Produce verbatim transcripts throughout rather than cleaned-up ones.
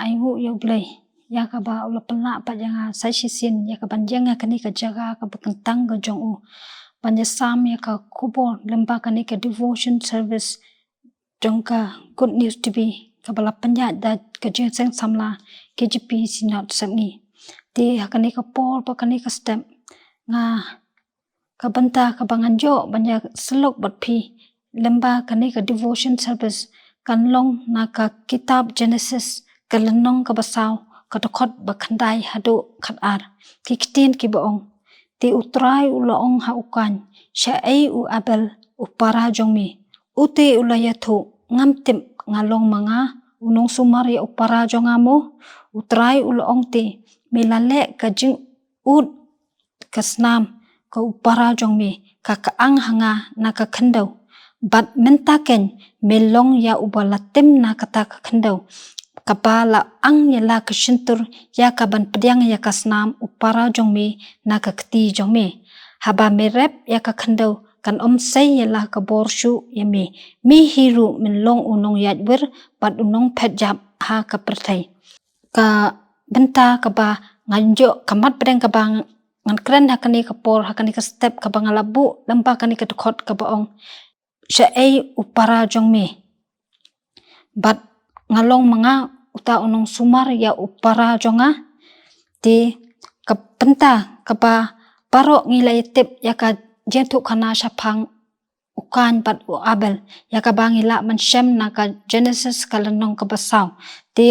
Ai nguh ïa U Blei ïa kaba u la pynlah pat ïa nga sa shisien ïa kaban ïeng ha kane ka jaka kaba kyntang ka jong u, ban ïasam ïa ka khubor lyngba kane ka devotion service jong ka Good News T V, kaba la pynïaid da ka Jingïaseng Samla K J P Synod Sepngi. Te ha kane ka por bad kane ka step, nga, ka bynta kaba ngan ïoh ban ïasyllok bad phi lyngba kane ka devotion service kan long na ka kitab Genesis, ka lynnong kaba saw, ka dkhot ba khyndai haduh khatar. Ki ktien kiba ong: Te U Trai u la ong ha u Kain: Shaei u Abel u para jong me? Ute u la ïathuh: Ngam tip, nga long ma nga u nongsumar ïa u para jong nga mo? U Trai u la ong: Te me la leh ka jingud ka snam ka u para jong me, ka ka ang ha nga na ka khyndew. Bad mynta keiñ me long ïa uba la tim na kata ka khyndew, kaba la ang ïa la ka shyntur ïa kaban pdiang ïa ka snam u para jong me na ka kti jong me. Haba me rep ïa ka khyndew kan ym sei ïa la ka bor shuh ïa me. Me hi ruh men long u nongïaid wir bad u nongphet jap ha ka pyrthei. Ka bynta kaba ngan ïoh, ka mat pdeng kaba ngan kren ha kane ka por, ha kane ka step kaba nga la buh lyngba kane ka dkhot kaba ong: Shaei u para jong me? Bad nga long ma nga uta u nongsumar ïa u para jong nga. Te ka bynta kaba baroh ngi la ïa tip ïa ka jingïathuhkhana shaphang u Kain bad u Abel, ïa kaba ngi lah ban shem na ka Genesis ka lynnong kaba saw. Te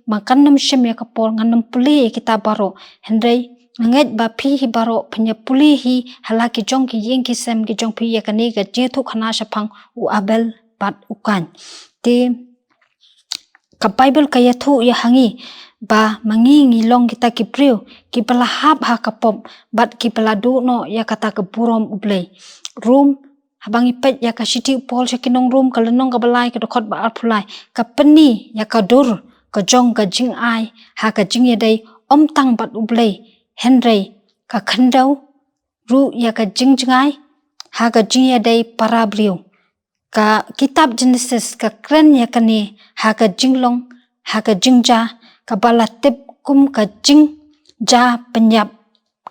ma kan nym shem ïa ka por, ngan nym pule ïa kita baroh. Hynrei nga ngeit ba phi hi baroh phin ïa pule hi ha la ki jong ki ïing ki sem ki jong phi ïa kane ka jingïathuhkhana shaphang u Abel bad u Kain. Te ka Baibl ka ïathuh ïa ha ngi ba ma ngi ngi long kita ki briew kiba la hap ha ka pop bad kiba la duh noh ïa kata ka burom U Blei. Rom, haba ngi peit ïa ka shithi u Paul sha ki nong Rom, ka lynnong kaba lai, ka dkhot ba arphew lai, ka pyni ïa ka dur ka jong ka jingai ha ka jingïadei ym tang bad U Blei, hynrei ka khyndew ruh ïa ka jingjngai ha ka jingïadei para briew. Ka kitab Genesis ka kren ïa kane ha ka jinglong, ha ka jingjia, kaba la tip kum ka jingjia pynïap,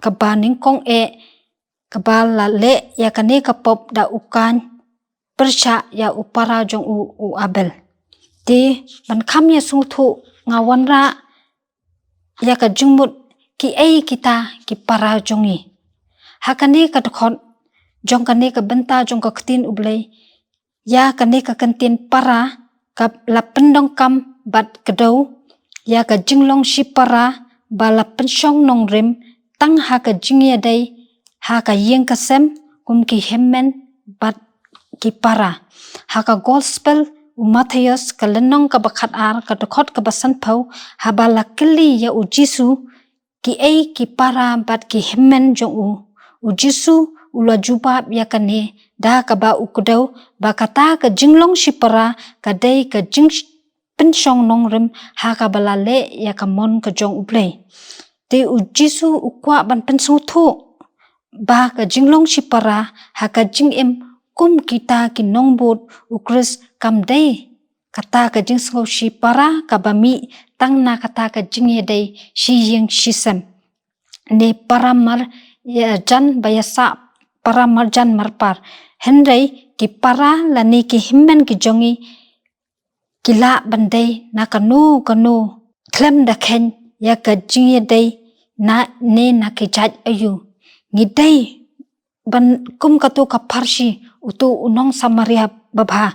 kaba nyngkong eh, kaba la leh ïa kane ka pop da u Kain pyrshah ïa u para jong u, u Abel. Te ban kham ïa sngewthuh, nga wanrah ïa ka jingmut kiei kita ki para jong ngi. Ha kane ka dkhot jong kane ka bynta jong ka ktien U Blei, ïa kane ka kyntien para ka la pyndonkam bad kdew ïa ka jinglong shipara ba la pynshong nongrim tang ha ka jingïadei ha ka ïing ka sem kum ki hynmen bad ki para. Ha ka Gospel u Mathaios ka lynnong kaba khatar, ka dkhot kaba sanphew, haba la kylli ïa u Jisu kiei ki para bad ki hynmen jong u, u Jisu u la jubab ïa kane da kaba u kdew ba kata ka jinglong shipara ka dei ka jingpynshong nongrim ha kaba la leh ïa ka mon ka jong U Blei. Te u Jisu u kwah ban pynsngewthuh ba ka jinglong shipara ha ka jingim kum kita ki nongbud U Khrist kam dei kata ka jingsngew shipara kaba mih tang na kata ka jingïadei shi ïing shi sem, ne para marjan ba ïasah, para marjan marpar. Hynrei ki para lane ki hynmen ki jong ngi ki lah ban dei na kano kano khlem da kheiñ ïa ka jingïadei na ne na ki jait aïu. Ngi dei ban kum katu ka pharshi, utu u nong Samaria babha.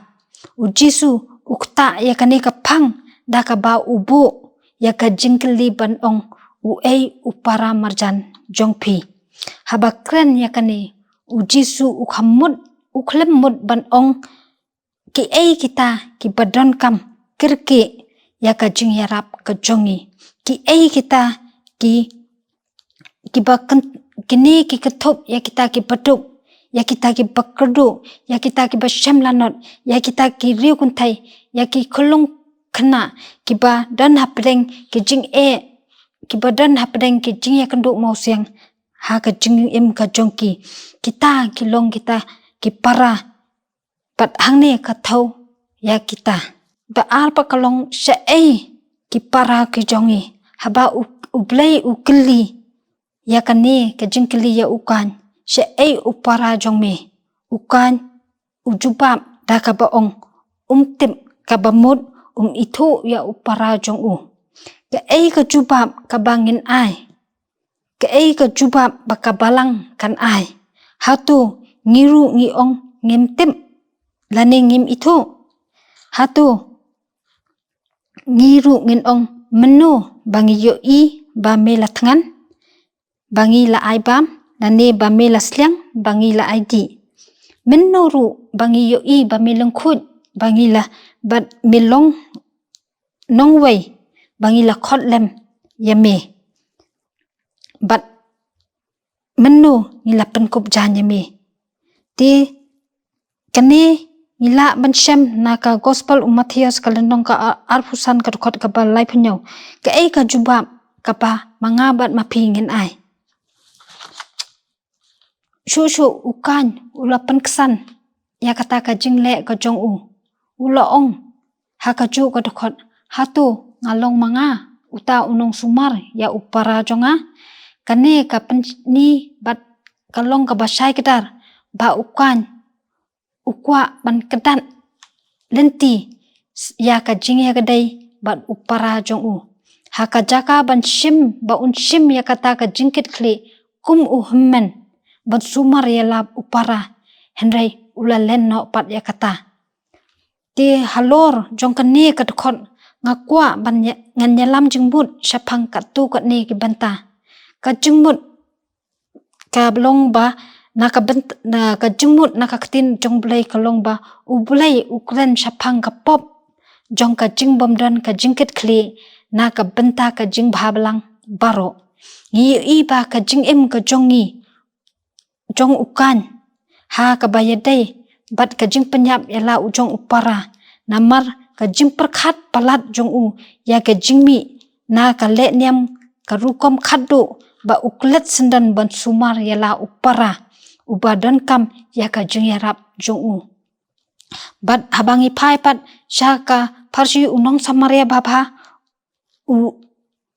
U Jisu u ktah ïa kane ka phang da kaba u buh ïa ka jingkylli ban ong, uei u para marjan jong phi? Haba kren ïa kane, u Jisu u khlem mut, u khlem mut ban ong kiei kita kiba donkam kyrkieh ïa ka jingïarap ka jong ngi. Kiei kita ki, kiba kyn-, kine ki kynthup ïa kita kiba duk, ïa kita kiba kyrduh, ïa kita kiba shem lanot, ïa kita ki riewkynthei, ïa ki khyllung khynnah kiba don hapdeng ki jingeh, kiba don hapdeng ki jingïakynduh mawsiang ha ka jingim ka jong ki. Kita ki long kita ki para. Bad hangne ka thew ïa kita. Ba ar pat ka long, shaei ki para ki jong ngi. Haba u, u Blei u kylli ïa kane ka jingkylli ïa u Kain, "Shaei u para jong me?" U Kain u jubab da kaba ong, "Um tip, kaba mut um ithuh ïa u para jong u." Kaei ka jubab kaba ngin ai? Kaei ka jubab ba ka balang kan ai? Hato ngi ruh ngi ong ngim tip lane ngim ithuh? Hato ngi ruh ngin ong, "Mynno ba ngi ïohi ba me la thngan, ba ngi la ai bam, lane ba me la sliang, ba ngi la ai dih? Mynno ruh ba ngi ïohi ba me lyngkhuid, ba ngi la, bad me long nongwei, ba ngi la khot lem ïa me? Bad mynno ngi la pynkup jan ïa me?" Te kane ngi lah ban shem na ka Gospel u Mathaios ka lynnong ka a-, arphew san ka dkhot kaba laiphew hynñiew. Kaei ka jubab kaba ma nga bad ma phi ngin ai? Shuh shuh u Kain u la pynksan ïa kata ka jingleh ka jong u. U la ong ha kajuh ka dkhot, "Hato nga long ma nga uta u nongsumar ïa u para jong nga?" Kane ka pyni bad ka long kaba shai kdar ba u Kain u kwah ban kdat lynti s-, ïa ka jingïakadei bad u para jong u. Ha ka jaka ban shim, ba un shim ïa kata ka jingkitkhlieh kum u hynmen ban sumar ïa la u para, hynrei u la len noh pat ïa kata. Te halor jong kane ka dkhot nga kwah ban ïa-, ngan ïalam jingmut shaphang katto katne ki bynta. Ka jingmut ka long ba na ka bynt-, na ka jingmut na ka ktien jong Blei ka long ba U Blei u kren shaphang ka pop jong ka jingbymdon ka jingkitkhlieh na ka bynta ka jingbhalang baroh. Ngi ïohi ba ka jingim ka jong ngi, jong u Kain, ha kaba ïadei bad ka jingpynïap ïa la u jong u para, namar ka jingpyrkhat palat jong u ïa ka jingmih na ka lehniam ka rukom khatduh ba u klet syndon ban sumar ïa la u para uba donkam ïa ka jingïarap jong u. Bad haba ngi phai pat sha ka pharshi u nong Samaria babha, u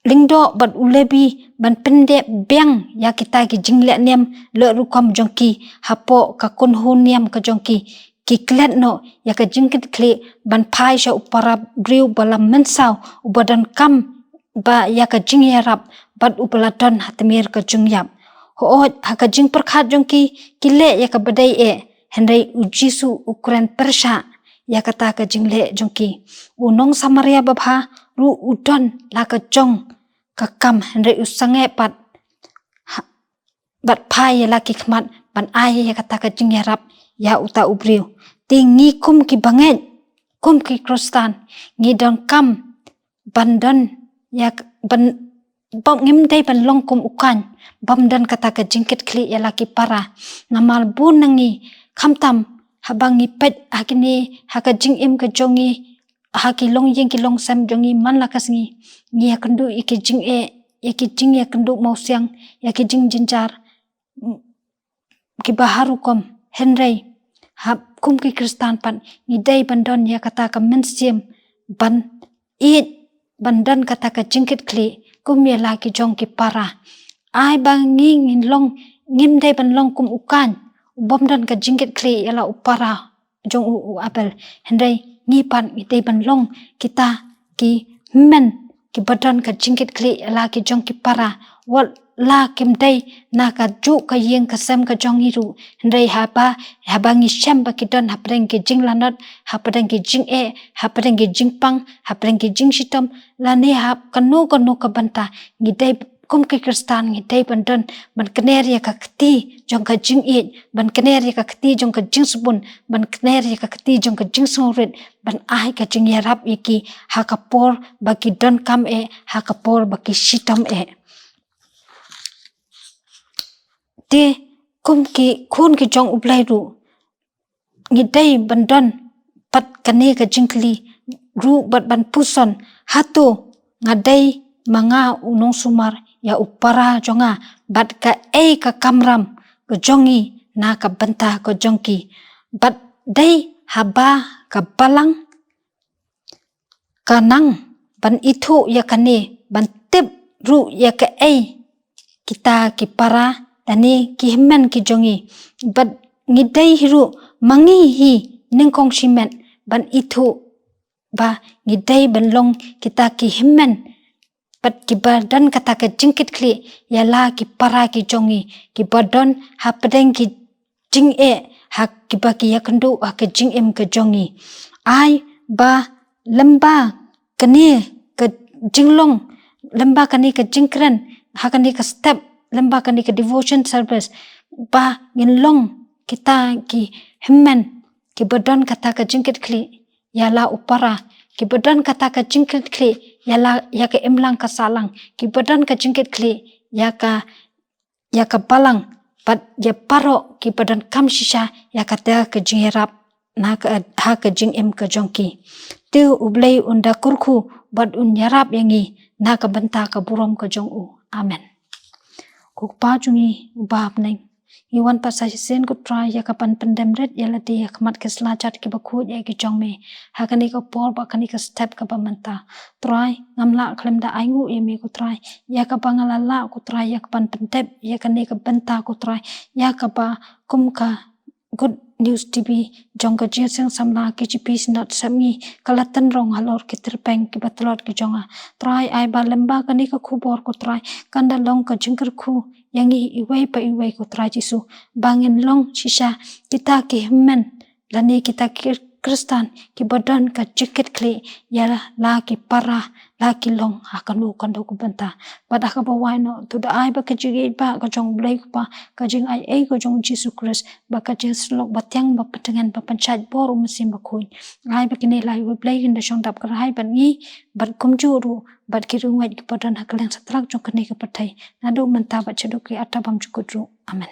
lyngdoh bad u Lebi ban pyndep biang ïa kita ki jinglehniam leh rukom jong ki hapoh ka kynhun niam ka jong ki. Ki klet noh ïa ka jingkitkhlieh ban phai sha u para briew ba la mynsaw, uba donkam ba ïa ka jingïarap bad uba la don ha tmier ka jingïap. Hooid, ha ka jingpyrkhat jong ki, ki leh ïa kaba dei eh, hynrei U Jisu u kren pyrshah ïa kata ka jingleh jong ki. U nong Samaria babha ruh u don la ka jong ka kam, hynrei u sangeh pat ha-, bad phai ïa la ki khmat ban ai ïa kata ka jingïarap ïa uta u briew. Te ngi kum ki bangeit, kum ki Khristan, ngi donkam ban don ïa k-, ban, bym, ngim dei ban long kum u Kain bym don kata ka jingkitkhlieh ïa la ki para. Namar bun na ngi, khamtam haba ngi peit ha kine, ha ka jingim ka jong ngi, ha ki longïing ki longsem jong ngi man la ka sngi, ngi ïakynduh ïa ki jingeh, ïa ki jingïakynduh mawsiang, ïa ki jingjynjar, m-, kiba har rukom. Hynrei hap kum ki Khristan pat ngi dei ban don ïa kata ka mynsiem ban ïeit, ban don kata ka jingkitkhlieh kum ïa la ki jong ki para. Ai ba ngi ngin long, ngim dei ban long kum u Kain u bym don ka jingkitkhlieh ïa la u para jong u, u Abel. Hynrei ngi pat ngi dei ban long kita ki hynmen kiba don ka jingkitkhlieh ïa la ki jong ki para, wat la kim dei na kajuh ka ïing ka sem ka jong ngi ruh. Hynrei haba, haba ngi shem ba ki don hapdeng ki jinglanot, hapdeng ki jingeh, hapdeng ki jingpang, hapdeng ki jingshitom, lane ha kano kano ka bynta, ngi dei kum ki Khristan ngi dei ban don ban kner ïa ka kti jong ka jingïeit, ban kner ïa ka kti jong ka jingsbun, ban kner ïa ka kti jong ka jingsngewrit, ban ai ka jingïarap ïa ki ha ka por ba ki donkam eh, ha ka por ba ki shitom eh. Te kum ki khun ki jong U Blei ruh, ngi dei ban don pat kane ka jingkylli ruh bad ban puson, hato nga dei ma nga u nongsumar ïa u para jong nga, bad kaei ka kamram ka jong ngi na ka bynta ka jong ki? Bad dei haba ka balang ka nang ban ithuh ïa kane, ban tip ruh ïa kaei kita ki para lane ki hynmen ki jong ngi. Bad ngi dei hi ruh ma ngi hi nyngkong shimet ban ithuh ba ngi dei ban long kita ki hynmen bad kiba don kata ka jingkitkhlieh ïa la ki para ki jong ngi, kiba don hapdeng ki jingeh ha kiba ki ïakynduh ha ka jingim ka jong ngi. Ai ba lem bad kane ka jinglong, lem bad kane ka jingkren ha kane ka step, lem bad kane ka devotion service, ba ngin long kita ki hynmen kiba don kata ka jingkitkhlieh ïa la u para, kiba don kata ka jingkitkhlieh ïa la, ïa ka imlang ka sahlang, kiba don ka jingkitkhlieh ïa ka, ïa ka balang, bad ïa baroh kiba donkam shisha ïa kata ka jingïarap na ka, ha ka jingim ka jong ki. Te U Blei un da kyrkhu bad un ïarap ïa ngi na ka bynta ka burom ka jong u. Amen. Ko Kpa jong ngi uba ha bneng, ngi wan pat sa shisien ko Trai ïa ka ban pyndem rit ïa lade ha khmat ki sla jait kiba khuid ïa ki jong me ha kane ka por bad kane ka step kaba mynta. Trai, ngam lah khlem da ainguh ïa me ko Trai ïa kaba nga la lah ko Trai ïa ka ban pyndep ïa kane ka bynta ko Trai, ïa kaba kum ka Good News T V jong ka Jingïaseng Samla K J P Synod Sepngi ka la tynrong halor ki tyrpeng kiba tlot ki jong nga. Trai, ai ba lem bad kane ka khubor ko Trai kan da long ka jingkyrkhu ïa ngi iwei pa iwei ko Trai Jisu, ba ngin long shisha kita ki hynmen lane kita ki Khristan kiba don ka jingkitkhlieh ïa la ki para, la ki long ha kano kano ka bynta. Bad ha kaba wai noh, to da ai ba ka jingïeit ba ka jong U Blei Kpa, ka jingaiei ka jong U Jisu Khrist, bad ka jingsyllok ba tieng ba pyntngen ba pynshait bor U Mynsiem Bakhuid, ai ba kine lai U Blei kin da shong dap kyrhai bad ngi bad kumjuh ruh bad ki riewngeit kiba don ha kylleng satrak jong kane ka pyrthei, naduh mynta bad shaduh ki arta bymjukut ruh. Amen.